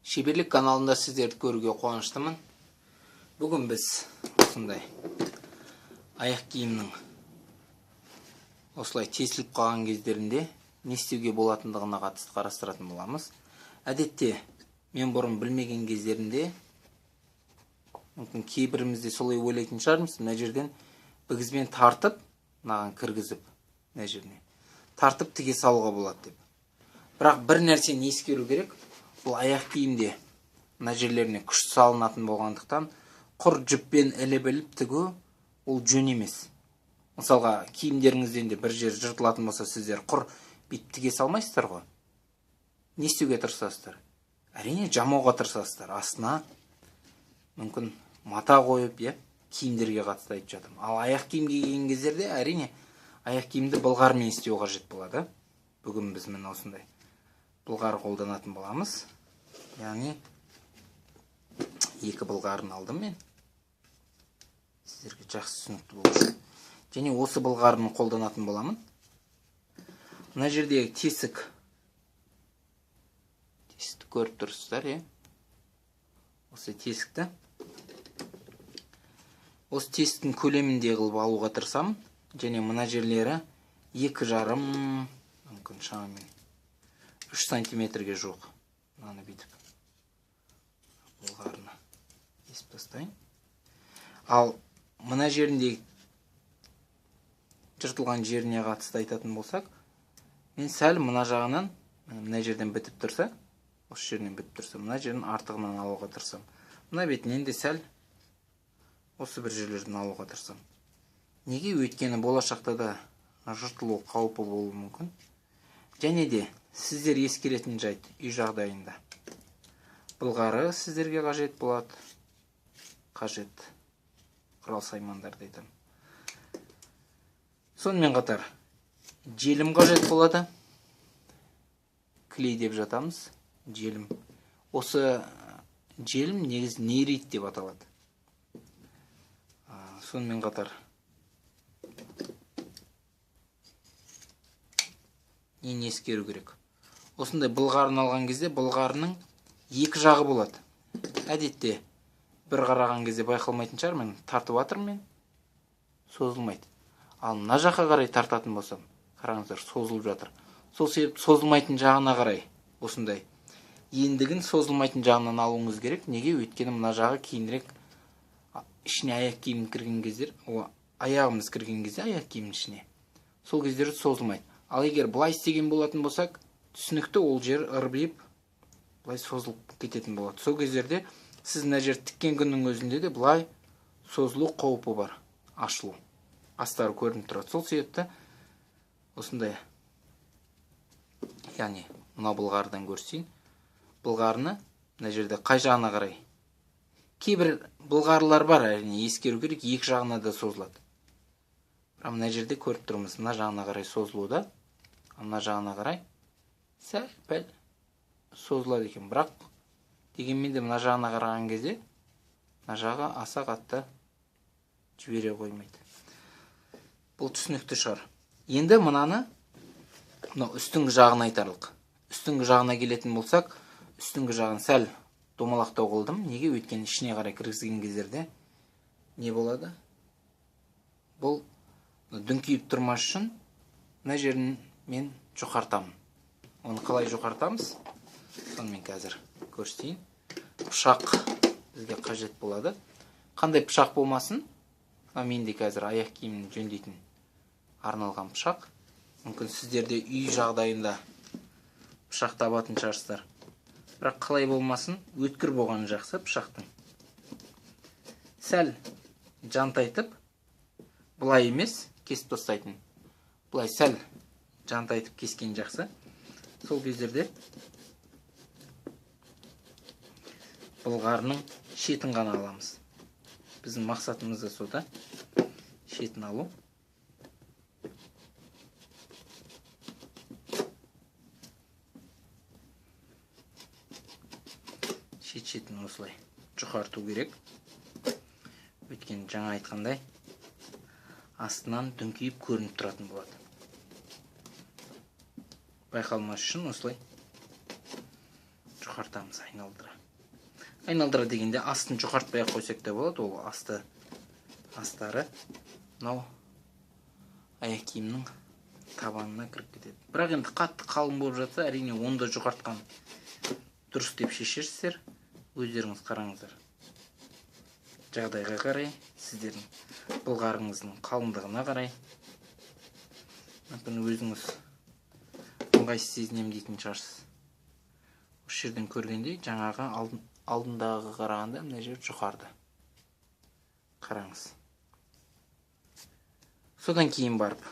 Шеберлік каналында сіздерді көруге қуаныштымын. Бүгін біз осындай аяқ киімнің осылай тесіліп қалған кездерінде не істеуге болатындығына қатысты қарастыратын боламыз. Әдетте мен бұрын білмеген кездерінде, мүмкін кейбіріміз де солай ойлайтын шығармыз, мына жерден бігізбен тартып, мынаған кіргізіп, мына жеріне тартып тіге салуға болады деп. Бірақ бір нәрсені ескеру керек, бұл аяқ киімде мына жерлеріне күш салынатын болғандықтан құр жіппен іліп-іліп тігу ол жөн емес. Мысалға, киімдеріңізден де бір жер жыртылатын болса, сіздер құр бүйтіп тіге салмайсыздар ғой. Не істеуге тырысасыздар? Әрине, жамауға тырысасыздар. Астына мүмкін мата қойып, иә, киімдерге қатысты айтып жатырмын. Ал аяқ киім киген кездерде әрине аяқ киімді былғарымен істеу қажет болады. Бүгін біз міне осындай былғары қолданатын боламыз. Яғни екі былғарын алдым мен. Сіздерге жақсы түсінікті болу үшін. Және осы былғарыны қолданатын боламын. Мына жердегі тесік. Тесікті көріп тұрсыздар, иә? Осы тесікті. Осы тесіктің көлемінде қылып алуға тырысамын. Және мына жерлері екі жарым, мүмкін шамамен 3 сантиметрге жуық. Мынаны бүйтіп былғарыны кесіп тастайын. Ал мына жеріндегі жыртылған жеріне қатысты айтатын болсақ, мен сәл мына жағынан, мына жерден бітіп тұрса, осы жерінен бітіп тұрса, мына жерін артығынан алуға тырысамын. Мына бетінен де сәл осы бір жерлерден алуға тырысамын. Неге? Өйткені болашақта да жыртылу қаупі болуы мүмкін. Және де сіздер ескеретін жайт үй жағдайында. Былғары сіздерге қажет болады. Қажет құрал саймандарды айтамын. Сонымен қатар желім қажет болады. Клей деп жатамыз. Желім. Осы желім негізі нейрит деп аталады. Сонымен қатар нені ескеру керек? Осындай былғарын алған кезде былғарының екі жағы болады. Әдетте бір қараған кезде байқалмайтын шығар, мен тартып жатырмын, мен созылмайды. Ал мына жаққа қарай тартатын болсам, қараңыздар, созылып жатыр. Сол себепті созылмайтын жағына қарай осындай ендігін созылмайтын жағынан алуыңыз керек. Неге? Өйткені мына жағы кейінірек ішіне аяқ киім кірген кездер, аяғымыз кірген кезде аяқ киімнің ішіне, сол кездері созылмайды. Ал егер былай істеген болатын болсақ, түсінікті, ол жер ырбиып былай созылып кететін болады. Сол кездерде сіз мына жерді тіккен күннің өзінде де былай созылу қаупі бар, ашылу, астары көрініп тұрады. Сол себепті осындай, яғни мына былғарыдан көрсетейін. Былғарыны мына жерде қай жағына қарай? Кейбір былғарылар бар, әрине ескеру керек, екі жағына да созылады. Бірақ мына жерде көріп тұрмыз, мына жағына қарай созылуда, мына жағына қарай сәл пәл созылады екен. Бірақ дегенмен де мына жағына қараған кезде мына жағы аса қатты жібере қоймайды. Бұл түсінікті шығар. Енді мынаны мынау үстіңгі жағын айтарлық. Үстіңгі жағына келетін болсақ, үстіңгі жағын сәл домалақтау қылдым. Неге? Өйткені ішіне қарай кіргізген кездерде не болады? Бұл дүңкиіп тұрмас үшін мына жерін мен жұқартамын. Оны қалай жұқартамыз? Соны мен қазір көрсетейін. Пышақ бізге қажет болады. Қандай пышақ болмасын, мына менде қазір аяқ киімін жөндейтін арналған пышақ. Мүмкін сіздерде үй жағдайында пышақ табатын шығарсыздар. Бірақ қалай болмасын, өткір болған жақсы пышақтың. Сәл жантайтып, былай емес, кесіп тастайтын. Былай сәл жантайтып кескен жақсы. Сол кездерде былғарының шетін ғана аламыз. Біздің мақсатымыз да сол да, шетін алу. Шет-шетін осылай жұқарту керек. Өйткені жаңа айтқандай астынан дүңкиіп көрініп тұратын болады. Байқалмас үшін осылай жұқартамыз айналдыра. Айналдыра дегенде астын жұқартпай ақ қойсақ та болады. Ол астары мынау аяқ киімнің табанына кіріп кетеді. Бірақ енді қатты қалың болып жатса, әрине оны да жұқартқан дұрыс деп шешерсіздер. Өздеріңіз қараңыздар. Жағдайға қарай, сіздердің былғарыңыздың қалыңдығына қарай. Мүмкін өзіңіз ыңғайсыз сезінемін дейтін шығарсыз. Осы жерден көргендей, жаңағы алдындағы қарағанда мына жер жұқарды. Қараңыз. Содан кейін барып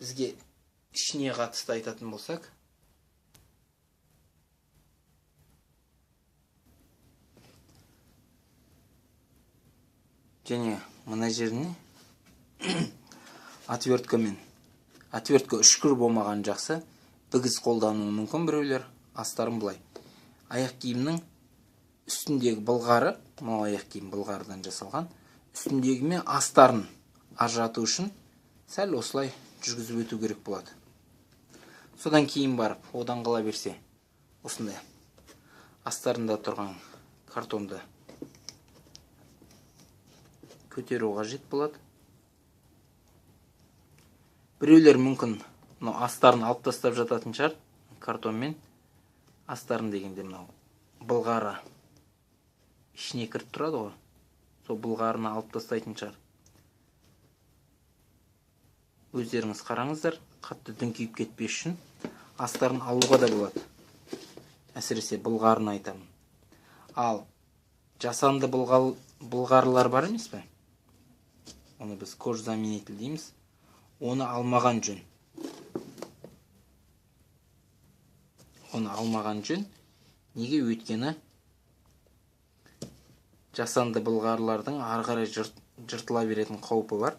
бізге ішіне қатысты айтатын болсақ, және мына жеріне отверткамен, отвертка үшкір болмаған жақсы, бігіз қолдануы мүмкін біреулер. Астарын былай. Аяқ киімнің үстіндегі былғары, мынау аяқ киім былғарыдан жасалған, үстіндегі мен астарын ажырату үшін сәл осылай жүргізіп өту керек болады. Содан кейін барып, одан қала берсе, осындай астарында тұрған картонды көтеру қажет болады. Біреулер мүмкін мынау астарын алып тастап жататын шығар картонмен. Астарын дегенде мынау былғары ішіне кіріп тұрады ғой, сол былғарыны алып тастайтын шығар. Өздеріңіз қараңыздар, қатты дүңкиіп кетпес үшін астарын алуға да болады. Әсіресе былғарыны айтамын. Ал жасанды былғарылар бар емес пе? Оны біз кожзаменитель дейміз. Оны алмаған жөн. Оны алмаған жөн. Неге? Өйткені жасанды былғарылардың ары қарай жыртыла беретін қаупі бар.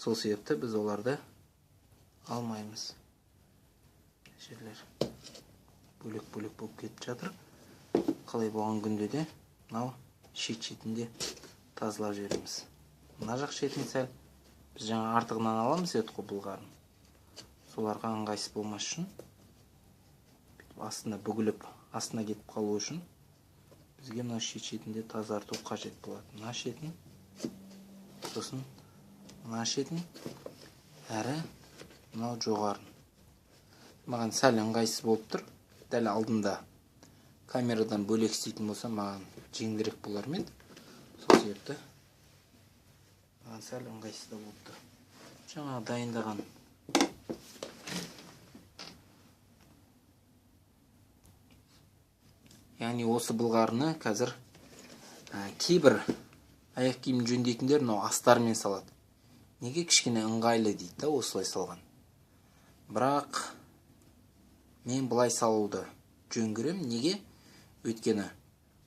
Сол себепті біз оларды алмаймыз. Жерлер бөлек-бөлек болып кетіп жатыр. Қалай болған күнде де мынау шет-шетінде тазалап жібереміз. Мына жақ шетін сәл біз жаңа артығынан аламыз еді ғой былғарын. Соларға ыңғайсыз болмас үшін, бүйтіп астына бүгіліп, астына кетіп қалу үшін бізге мына шет-шетінде тазарту қажет болады. Мына шетін, сосын мына шетін, әрі мынау жоғарын. Маған сәл ыңғайсыз болып тұр. Дәл алдында камерадан бөлек істейтін болса, маған жеңілірек болар ма еді. Сол себепті маған сәл ыңғайсыз да болып тұр. Жаңа дайындаған яғни осы былғарыны қазір кейбір аяқ киім жөндейтіндер мынау астарымен салады. Неге? Кішкене ыңғайлы дейді да осылай салған. Бірақ мен былай салуды жөн көремін. Неге? Өйткені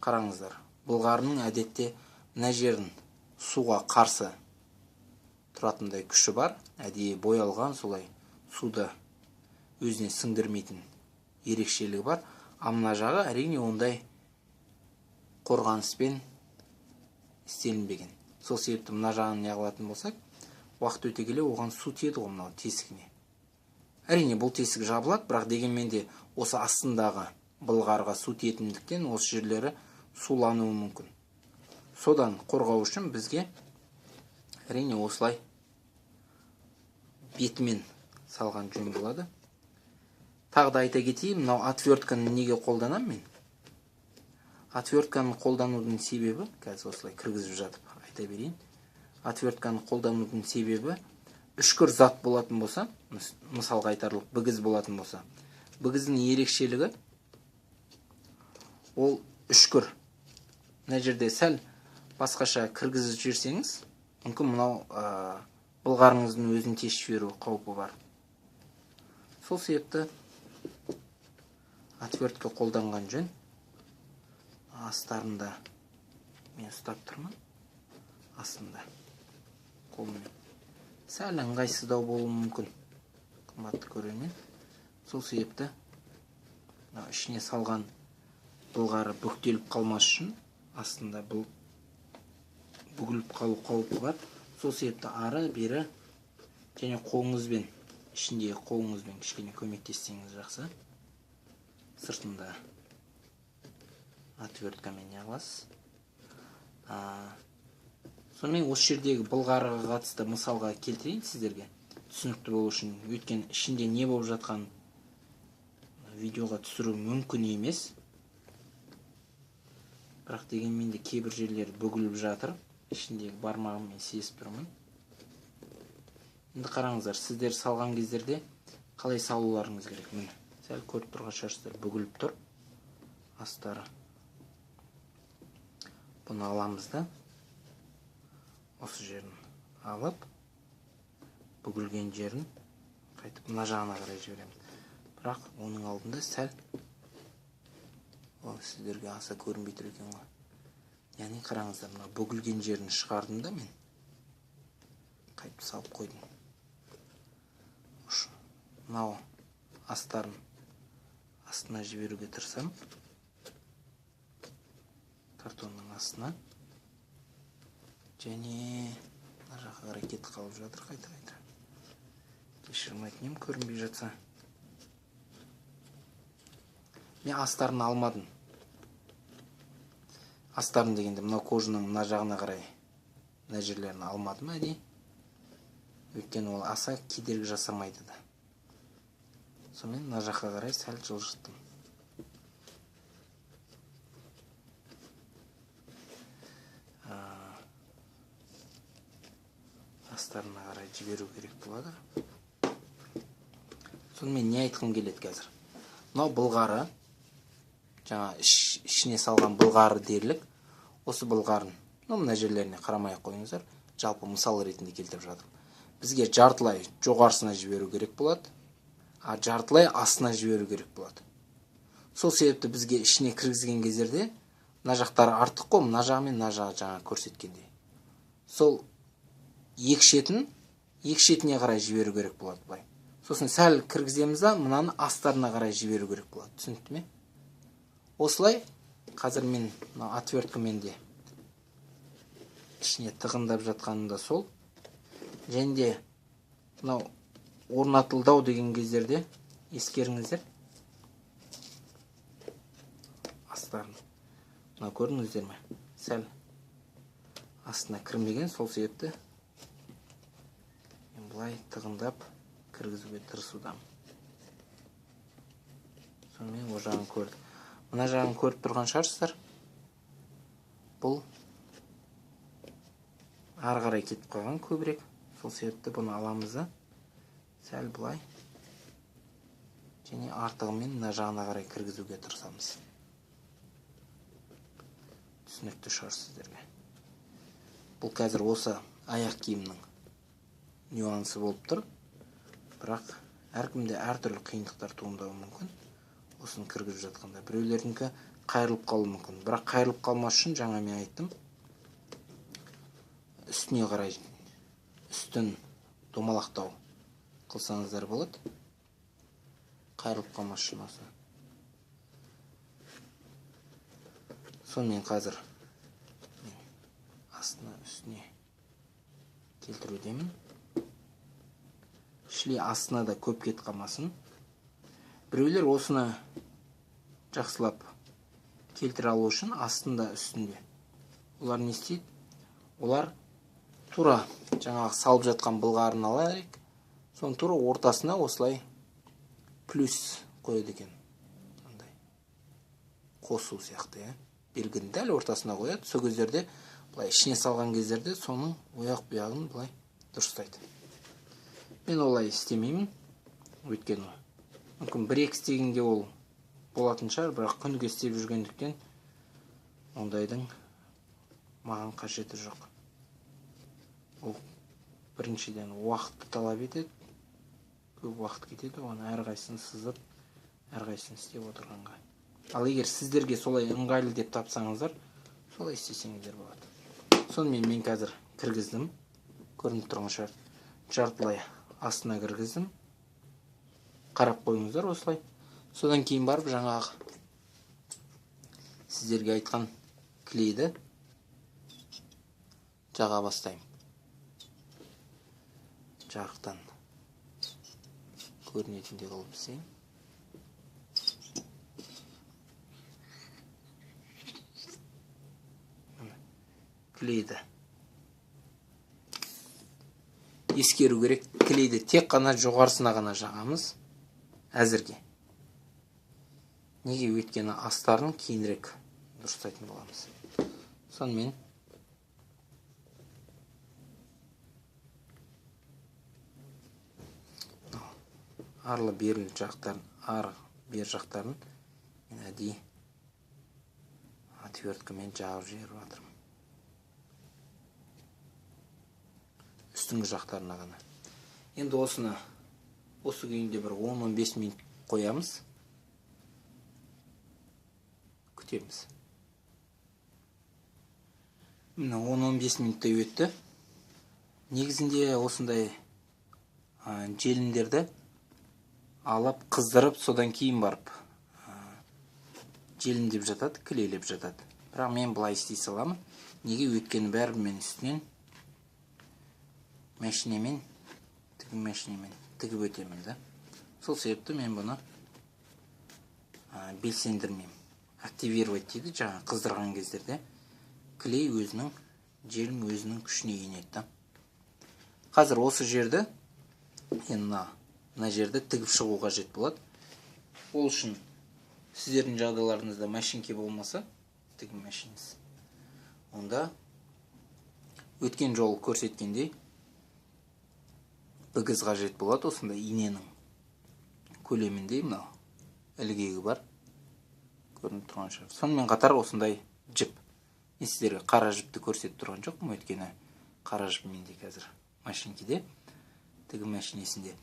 қараңыздар, былғарының әдетте мына жерін суға қарсы тұратындай күші бар. Әдейі боялған, солай суды өзіне сіңдірмейтін ерекшелігі бар. Ал мына жағы әрине ондай қорғаныспен істелінбеген. Сол себепті мына жағын не қылатын болсақ, уақыт өте келе оған су тиеді ғой мынау тесігіне. Әрине бұл тесік жабылады, бірақ дегенмен де осы астындағы былғарға су тиетіндіктен осы жерлері сулануы мүмкін. Содан қорғау үшін бізге әрине осылай бетімен салған жөн болады. Тағы да айта кетейін, мынау отвертканы неге қолданамын мен? Отвертканы қолданудың себебі, қазір осылай кіргізіп жатып айта берейін. Отвертканы қолданудың себебі, үшкір зат болатын болса, мысалға айтарлық бігіз болатын болса, бігіздің ерекшелігі ол үшкір. Мына жерде сәл басқаша кіргізіп жіберсеңіз, мүмкін мынау былғарыңыздың өзін тесіп жіберу қаупі бар. Сол себепті отвертка қолданған жөн. Астарында мен ұстап тұрмын, астында қолыммен. Сәл ыңғайсыздау болуы мүмкін, қымбатты көрермен. Сол себепті мынау ішіне салған былғары бүктеліп қалмас үшін астында бұл бүгіліп қалу қаупі бар. Сол себепті ары бері және қолыңызбен, ішіндегі қолыңызбен кішкене көмектессеңіз жақсы. Сыртында Отверткамен не қыласыз. Сонымен осы жердегі былғарыға қатысты мысалға келтірейін сіздерге, түсінікті болу үшін. Өйткені ішінде не болып жатқанын видеоға түсіру мүмкін емес. Бірақ дегенмен де кейбір жерлері бүгіліп жатыр. Ішіндегі бармағыммен сезіп тұрмын. Енді қараңыздар, сіздер салған кездерде қалай салуларыңыз керек. Міне, сәл көріп тұрған шығарсыздар, бүгіліп тұр астары. Бұны аламыз да, осы жерін алып, бүгілген жерін қайтып мына жағына қарай жібереміз. Бірақ оның алдында сәл, ол сіздерге аса көрінбей тұр екен ғой. Яғни қараңыздар, мына бүгілген жерін шығардым да мен қайтып салып қойдым. Мынау астарын астына жіберуге тырысамын. Картонның астына. Және мына жаққа қарай кетіп қалып жатыр қайта-қайта. Кешірім өтінемін, көрінбей жатса. Мен астарын алмадым. Астарын дегенде мынау кожаның мына жағына қарай мына жерлерін алмадым әдейі. Өйткені ол аса кедергі жасамайды да. Сонымен мына жаққа қарай сәл жылжыттым. Астарына қарай жіберу керек болады. Сонымен не айтқым келеді қазір? Мынау былғары, жаңа ішіне салған былғары дерлік. Осы былғарын, мына жерлеріне қарамай ақ қойыңыздар, жалпы мысал ретінде келтіріп жатырмын. Бізге жартылай жоғарысына жіберу керек болады, а жартылай астына жіберу керек болады. Сол себепті бізге ішіне кіргізген кездерде мына жақтары артық қой, мына жағы мен мына жағы жаңа көрсеткендей. Сол екі шетіне қарай жіберу керек болады былай. Сосын сәл кіргіземіз да, мынаны астарына қарай жіберу керек болады. Түсінікті ме? Осылай қазір мен мына отверткамен де ішіне тығындап жатқаным да сол. Және де мынау орнатылды-ау деген кездерде ескеріңіздер. Астарын. Мынау көрдіңіздер ме? Сәл астына кірмеген, сол себепті мен былай тығындап кіргізуге тырысудамын. Сонымен ол жағын көрдік. Мына жағын көріп тұрған шығарсыздар. Бұл ары қарай кетіп қалған көбірек. Сол себепті бұны аламыз да сәл былай және артығымен мына жағына қарай кіргізуге тырысамыз. Түсінікті шығар сіздерге. Бұл қазір осы аяқ киімнің нюансы болып тұр. Бірақ әркімде әртүрлі қиындықтар туындауы мүмкін. Осыны кіргізіп жатқанда біреулердікі қайырылып қалуы мүмкін. Бірақ қайырылып қалмас үшін жаңа мен айттым, үстіне қарай үстін домалақтау қылсаңыздар болады. Қайырылып қалмас үшін осы. Сонымен қазір мен астына үстіне келтірудемін. Шли астына да көп кетіп қалмасын. Біреулер осыны жақсылап келтіре алу үшін астында үстінде. Олар не істейді? Олар тура жаңағы салып жатқан былғарын алайық, соның тура ортасына осылай плюс қояды екен. Андай қосу сияқты, иә. Белгінің дәл ортасына қояды. Сол кездерде былай ішіне салған кездерде соның ояқ бұяғын былай дұрыстайды. Мен олай істемеймін. Өйткені мүмкін бір екі істегенде ол болатын шығар, бірақ күніге істеп жүргендіктен ондайдың маған қажеті жоқ. Ол біріншіден уақытты талап етеді, көп уақыт кетеді оған әрқайсысын сызып, әрқайсысын істеп отырғанға. Ал егер сіздерге солай ыңғайлы деп тапсаңыздар, солай істесеңіздер болады. Сонымен мен қазір кіргіздім, көрініп тұрған шығар, жартылай астына кіргіздім. Қарап қойыңыздар осылай. Содан кейін барып жаңағы сіздерге айтқан клейді жаға бастаймын. Жарықтан көрінетіндей қылып істеймін. Клейді ескеру керек, клейді тек қана жоғарысына ғана жағамыз әзірге. Неге? Өйткені астарын кейінірек дұрыстайтын боламыз. Сонымен арлы берлі жақтарын, ар бер жақтарын мен әдейі отверткамен жағып жіберіп жатырмын. Үстіңгі жақтарына ғана. Енді осыны осы күйінде бір 10-15 минут қоямыз. Күтеміз. Міне 10-15 минуттай өтті. Негізінде осындай желімдерді алып, қыздырып, содан кейін барып желімдеп жатады, клейлеп жатады. Бірақ мен былай істей саламын. Неге? Өйткені бәрібір мен үстінен мәшинемен, тігін мәшинемен тігіп өтемін да. Сол себепті мен бұны белсендірмеймін. Активировать дейді, жаңа қыздырған кездерде клей өзінің, желім өзінің күшіне енеді да. Қазір осы жерді, енді мына жерді тігіп шығу қажет болады. Ол үшін сіздердің жағдайларыңызда машинке болмаса, тігін машинесі, онда өткен жолы көрсеткендей бігіз қажет болады. Осындай иненің көлеміндей мынау ілгегі бар, көрініп тұрған шығар. Сонымен қатар осындай жіп. Мен сіздерге қара жіпті көрсетіп тұрған жоқпын, өйткені қара жіп менде қазір машинкеде, тігін машинесінде.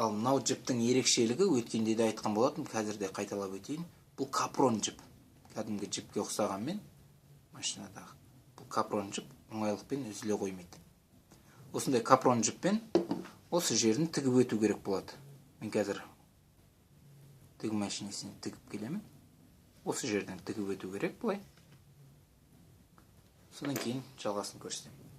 Ал мынау жіптің ерекшелігі, өткенде де айтқан болатынмын, қазір де қайталап өтейін. Бұл капрон жіп. Кәдімгі жіпке ұқсағанмен машинадағы бұл капрон жіп оңайлықпен үзіле қоймайды. Осындай капрон жіппен осы жерін тігіп өту керек болады. Мен қазір тігін машинесіне тігіп келемін. Осы жерден тігіп өту керек былай. Содан кейін жалғасын көрсетемін.